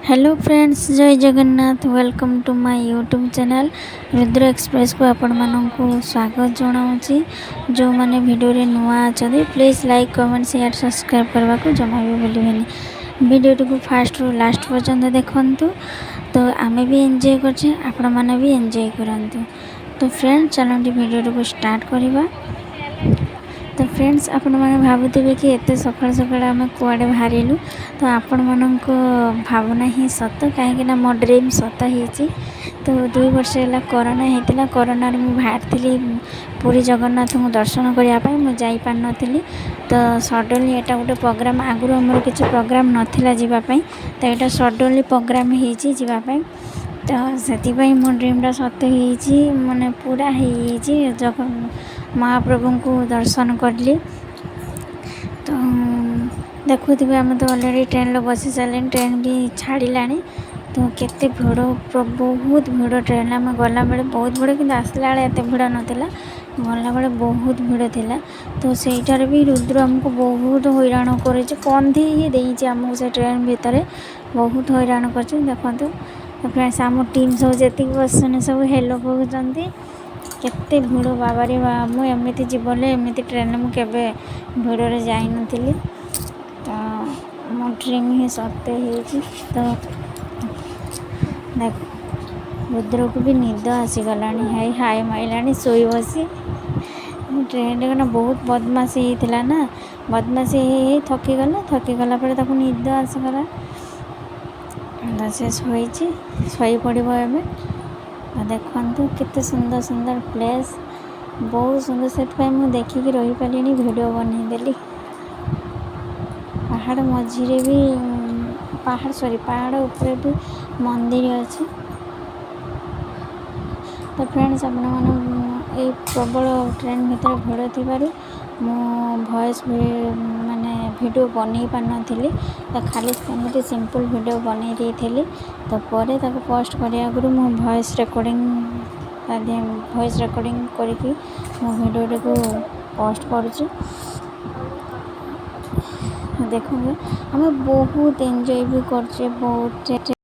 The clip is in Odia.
ହ୍ୟାଲୋ ଫ୍ରେଣ୍ଡସ୍, ଜୟ Jagannath. Welcome to my YouTube channel। Rudra ଏକ୍ସପ୍ରେସକୁ ଆପଣମାନଙ୍କୁ ସ୍ୱାଗତ ଜଣାଉଛି। ଯେଉଁମାନେ ଭିଡ଼ିଓରେ ନୂଆ ଅଛନ୍ତି, please like, comment, share, subscribe କରିବାକୁ ଜମା ବି ଭୁଲିବେନି। ଭିଡ଼ିଓଟିକୁ ଫାଷ୍ଟରୁ ଲାଷ୍ଟ ପର୍ଯ୍ୟନ୍ତ ଦେଖନ୍ତୁ। ତ ଆମେ ବି ଏନ୍ଜୟ କରୁଛେ, ଆପଣମାନେ ବି ଏନ୍ଜୟ କରନ୍ତୁ। ତ ଫ୍ରେଣ୍ଡ, ଚାଲନ୍ତୁ ଭିଡ଼ିଓଟିକୁ ଷ୍ଟାର୍ଟ କରିବା। ତ ଫ୍ରେଣ୍ଡସ୍, ଆପଣମାନେ ଭାବୁଥିବେ କି ଏତେ ସକାଳୁ ସକାଳୁ ଆମେ କୁଆଡ଼େ ବାହାରିଲୁ। ତ ଆପଣମାନଙ୍କ ଭାବନା ହିଁ ସତ, କାହିଁକିନା ମୋ ଡ୍ରିମ୍ ସତ ହେଇଛି। ତ 2 ବର୍ଷ ହେଲା କରୋନା ହେଇଥିଲା। କରୋନାରେ ମୁଁ ବାହାରିଥିଲି ପୁରୀ ଜଗନ୍ନାଥଙ୍କୁ ଦର୍ଶନ କରିବା ପାଇଁ, ମୁଁ ଯାଇପାରିନଥିଲି। ତ ସଡ଼ନଲି ଏଇଟା ଗୋଟେ ପ୍ରୋଗ୍ରାମ୍। ଆଗରୁ ଆମର କିଛି ପ୍ରୋଗ୍ରାମ୍ ନଥିଲା ଯିବା ପାଇଁ। ତ ଏଇଟା ସଡ଼ନଲି ପ୍ରୋଗ୍ରାମ୍ ହେଇଛି ଯିବା ପାଇଁ। ତ ସେଥିପାଇଁ ମୋ ଡ୍ରିମ୍ଟା ସତ ହେଇଛି, ମାନେ ପୁରା ହେଇଯାଇଛି। ମହାପ୍ରଭୁଙ୍କୁ ଦର୍ଶନ କଲି। ତ ଦେଖୁଥିବେ, ଆମେ ତ ଅଲରେଡ଼ି ଟ୍ରେନ୍ରେ ବସି ସାରିଲେଣି, ଟ୍ରେନ୍ ବି ଛାଡ଼ିଲାଣି। ତ କେତେ ଭିଡ଼, ବହୁତ ଭିଡ଼ ଟ୍ରେନ୍ରେ। ଆମେ ଗଲାବେଳେ ବହୁତ ଭିଡ଼, କିନ୍ତୁ ଆସିଲା ବେଳେ ଏତେ ଭିଡ଼ ନଥିଲା। ଗଲାବେଳେ ବହୁତ ଭିଡ଼ ଥିଲା। ତ ସେଇଠାରେ ବି ରୁଦ୍ର ଆମକୁ ବହୁତ ହଇରାଣ କରିଛି, କନ୍ଦେଇ ଦେଇଛି ଆମକୁ। ସେ ଟ୍ରେନ୍ ଭିତରେ ବହୁତ ହଇରାଣ କରିଛି। ଦେଖନ୍ତୁ ଫ୍ରେଣ୍ଡସ୍, ଆମ ଟିମ୍ ସବୁ ଯେତିକି ବସିଛନ୍ତି, ସବୁ ହେଲୋ କହୁଛନ୍ତି। କେତେ ଭିଡ଼, ବାବାରେ ବା! ମୁଁ ଏମିତି ଜୀବନରେ ଏମିତି ଟ୍ରେନ୍ରେ ମୁଁ କେବେ ଭିଡ଼ରେ ଯାଇନଥିଲି। ତ ମୋ ଡ୍ରିମ୍ ହିଁ ସତ ହେଇଛି। ତ ଦେଖ, ରୁଦ୍ରକୁ ବି ନିଦ ଆସିଗଲାଣି, ହାଇ ହାଇ ମାରିଲାଣି ଶୋଇ ବସି ଟ୍ରେନ୍ରେ। କାରଣ ବହୁତ ବଦମାସି ହେଇଥିଲା ନା, ବଦମାସି ହେଇ ହେଇ ଥକିଗଲା। ଥକିଗଲା ପରେ ତାକୁ ନିଦ ଆସିଗଲା। ତ ସେ ଶୋଇଛି, ଶୋଇପଡ଼ିବ ଏବେ। ଦେଖନ୍ତୁ କେତେ ସୁନ୍ଦର ସୁନ୍ଦର ପ୍ଲେସ୍, ବହୁତ ସୁନ୍ଦର। ସେଥିପାଇଁ ମୁଁ ଦେଖିକି ରହିପାରିଲିନି, ଭିଡ଼ିଓ ବନେଇଦେଲି। ପାହାଡ଼ ମଝିରେ ବି, ପାହାଡ଼, ସରି, ପାହାଡ଼ ଉପରେ ବି ମନ୍ଦିର ଅଛି। ତ ଫ୍ରେଣ୍ଡସ୍, ଆପଣମାନେ ଏଇ ପ୍ରବଳ ଟ୍ରେନ୍ ଭିତରେ ଭିଡ଼ ଥିବାରୁ ମୁଁ ଭଏସ୍ ମାନେ ଭିଡ଼ିଓ ବନେଇ ପାରିନଥିଲି। ତ ଖାଲି ସେମିତି ସିମ୍ପଲ୍ ଭିଡ଼ିଓ ବନେଇ ଦେଇଥିଲି। ତ ପରେ ତାକୁ ପୋଷ୍ଟ କରିବା ଆଗରୁ ମୁଁ ଭଏସ୍ ରେକର୍ଡ଼ିଂ କରିକି ମୁଁ ଭିଡ଼ିଓଟିକୁ ପୋଷ୍ଟ କରୁଛି। ଦେଖନ୍ତୁ, ଆମେ ବହୁତ ଏନ୍ଜୟ ବି କରୁଛେ, ବହୁତ।